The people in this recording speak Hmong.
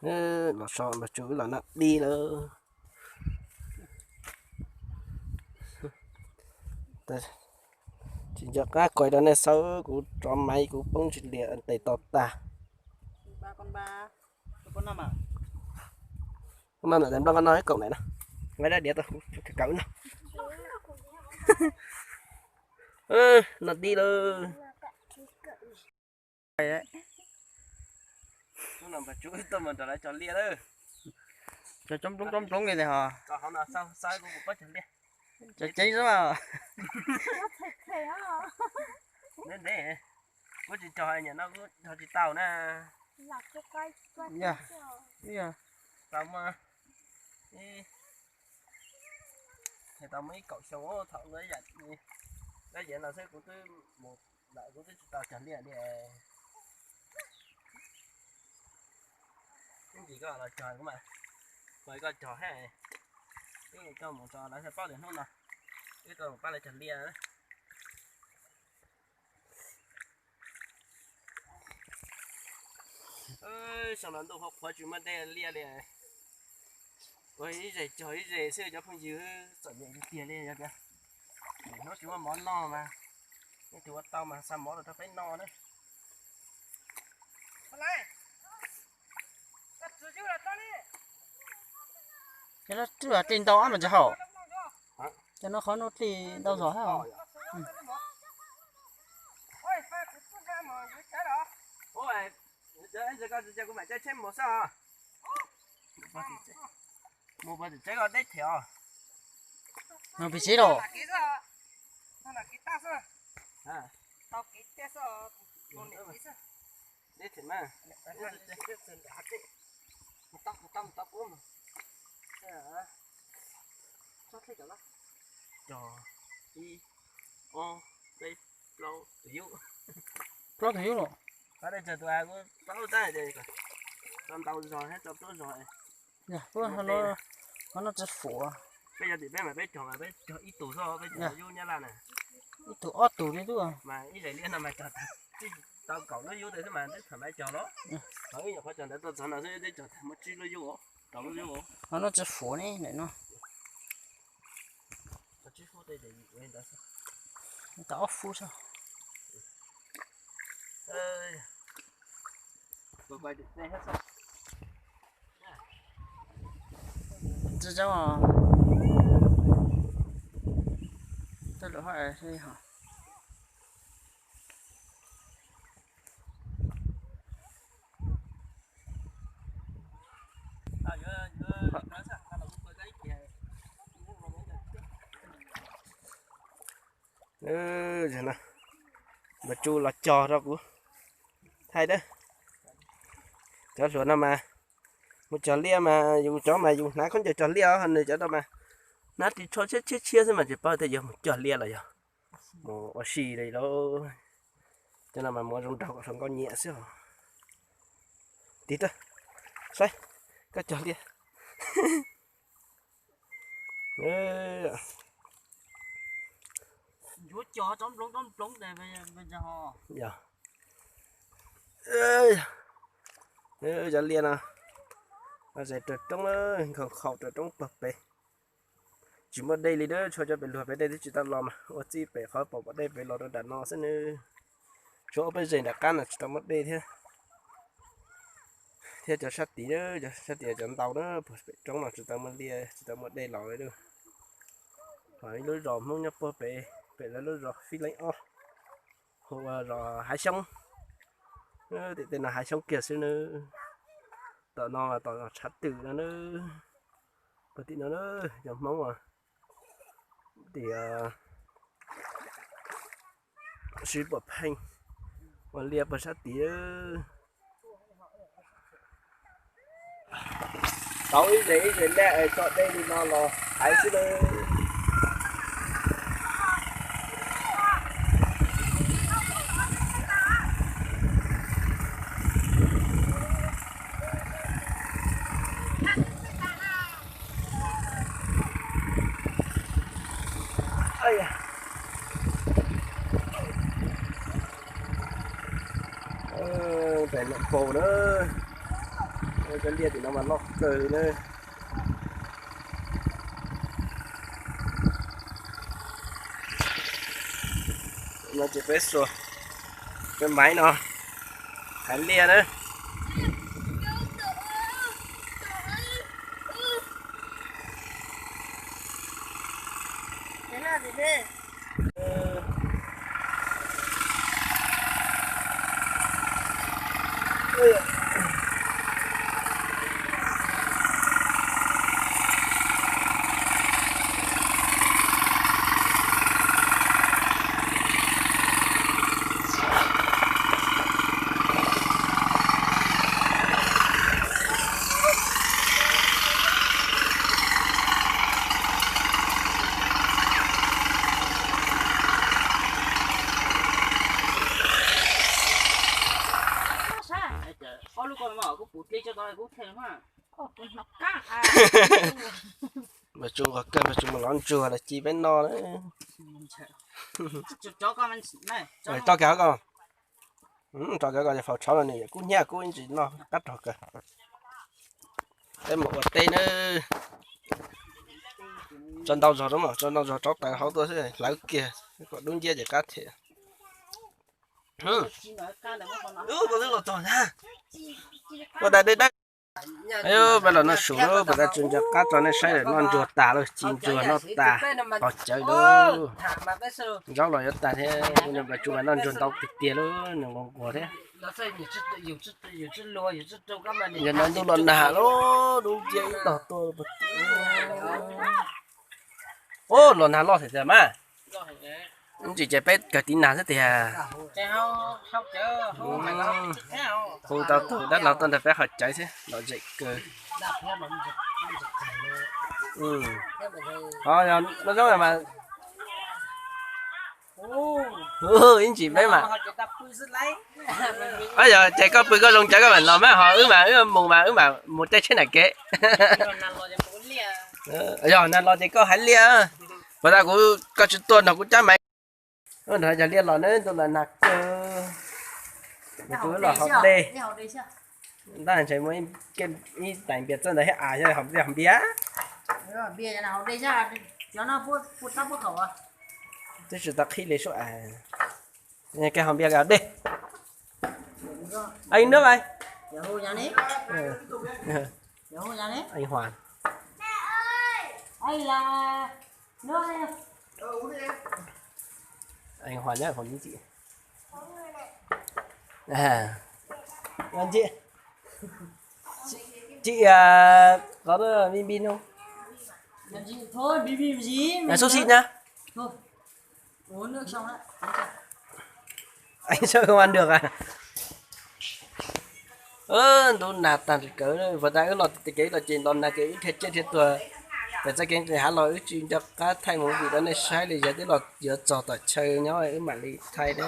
Los so mas tsuas wb los noj dib lawm. Tsis nco qab kuv rau nej saib, kuv rov maiv kuv poob tsis liam tes to tag. Koj noj ntawm tes nplooj, koj noj ib kaum ntawm no, nqa dab diav rau kuv kawm no. Noj dib lawm. Hnub no npawg Tsub tuaj mus nrog lawv cog liaj lawm. Cog coob nploog coob nploog li ntawd hos. Cov hauv no xav xav kuv puas paub cog liaj. Cog ceev xwb. Ntev ntev, kuv tsis cog, niam no kuv cog tsis tau na. Yog, yog. Tau mas, tau muaj ib kaum xyoo thaum dab yav no xwb kuv twb mus lawm, kuv twb tsis tau cog liaj li. Ib ntsis koj los cog kuv mam, koj cog hab, ib koj mus tso lawv thiaj paub tias hnub no wb tuaj mus pab lawv cog liaj. Xyoo no ntuj qhuav qhuav tsis muaj dej liaj li. Ua ib zes cog ib zes xwb cov phooj ywg, txom nyem tiag tiag li yog tias hnub tsis muaj mov noj mas, nej tus ua tau mas xa mov los rau peb noj na. Cov no twb dlej ntau ab mas tsis haum. Cov no qhov no dlej ntau zog hab. Mus pem tsev koj deb thiab os. Mus pem tsev los. Deb thiab mas. Cog ib, ob, peb, plaub tus yub. Plaub tus yub los. Qhov dej tsawg tus kuv paub tab, tso ntau zog thiab tso tuab zog. Yog, qhov no tsis fuam. Peb cov tim peb mas peb cog mas peb cog ib tug xwb, peb cog yub Nyab Laj na. Ib tug ob tug li xwb. Mas ib zes liaj no mas cog tau kaum lub yub tes xwb mas twb tham maiv cog los. Qhov wb nyuam qhuav cog ntawd tuaj txog no xwb twb cog tag muaj tsib lub yub, rau lub yub. Qhov no tsis fuam ne, ntawm no. Tau ob fub xwb. Tsis zoo os. Tej lawm hos. Yog no, npawg Tsu los cog rau kuv thaij dawb. Cov hluas no mas mus cog liaj mas yus cov mas yus hnav khaub ncaws cog liaj, ho nws cov no mas hnav ris tsho tshiab tshiab tshiab xwb mas tsis paub tias yog mus cog liaj los yog mus ua si li lauj. Cov no mas mus ua zoo nraug kom hluas nkauj nyiam xwb os. Tig rau saib, koj cog liaj. Yog, cov liaj no, zes raws roob, nkhaus nkhaus raws roob pag pem. Tsis muaj dej li, tshuav cov pem luag pem dej twb tsis tau los mas ua txij pem qhov pom pom dej pem los rau nram no xwb nawb. Tshuav ob peb zes nram qab no tsis tau muaj dej thiab. Thiab cov sab tid, cov sab tid cov ntau na, puag pem roob no tsis tau muaj liaj tsis tau muaj dej los li. Ho ib lub zos Hmoob nyob puag pem, pem lawv lub zos Fib Leeb ob, hu ua zos Hav Xyoob. Tim tej no hav xyoob kiag xwb nawb. Tom no tom tshav twm no nawb. Puag tim no nawb, cov Hmoob as, tias sib pom pheej ua liaj puag sab tid. Tau ib zes ib zes laj es tso dej li no los hais xwb nawb. Pem Noo Paus na, Cov liaj tim no mas loj kawg li na. No ces peb xuas, peb maiv no haiv liaj na. Npawg Tsu nqos kawg, Npawg Tsu mus lov ntsuag los ci peb noj na. Tso kiag ko, tso kiag ko, faus tshauv no nws kub hnyiab kub ib ntsis noj qab rog kawg. Peb mus ua teb na. Tso ntau zog, tso ntau zog rauv taws hauv tuaj xwb, hlawv kiag kom dub nciab ces qab them. Ua dab dab. Peb los noj su lawm, peb tab tsis nco qab tso nej saib lawm, noj ntsuag tas lawm, ci ntsuag noj tas, qos cawv lawm. Zaub los yuav tag thiab, ua npawg Tsu mas noj ntsuag ntau tiag tiag lawm, nws nquag nquag thiab. Yog no ntuj los nag lawm, dub nciab ib tog tuaj. Ub, los nag loj thiab tiag mas. Ib ntsis ces peb kawg tib nag xwb tiag. Hu tau tus dab laug tuaj nrog peb haus cawv xwb, lom zem kawg. Ho yog noj zaub mas, ib ntsis peb mas. Yog ces koj pw koj zoo cawv koj mam los mas, ho wb mas wb mus mas wb mam mus tej tsheb nram kev. Yog nag los ces koj haiv liaj. Puas tas kuv, koj tsis tuaj nrog kuv cab maiv. Nrog cov liaj los na, ntuj los nag kawg. Kuv los haus dej. Ntab ntshe muaj ib tais npias txawj ntawd thiab as, yog haus npias, haus npias. Twb tsis tau qhib li sub as. Koj haus npias koj dej. Anh nước này. Anh Hoàn. Anh Hoàn nhá, Hoàn Duy Trị. À, Duy Trị. Chị, à, có đưa Vin Bin không? Làm gì? Thôi, Vin Bin gì? Là xúc xích nhá. Thôi. Uống nước xong đó. Anh sao không ăn được à? Ntub nag tag kawg, puas tas wb los kev los ces los nag ces wb dhia tsiaj dhia tuag. Pem txoj kev nqis hav los wb tsis nco qab thaij movie rau nej saib li, yog twb los yuav txog tom chaw nyob wb mam li thaij na.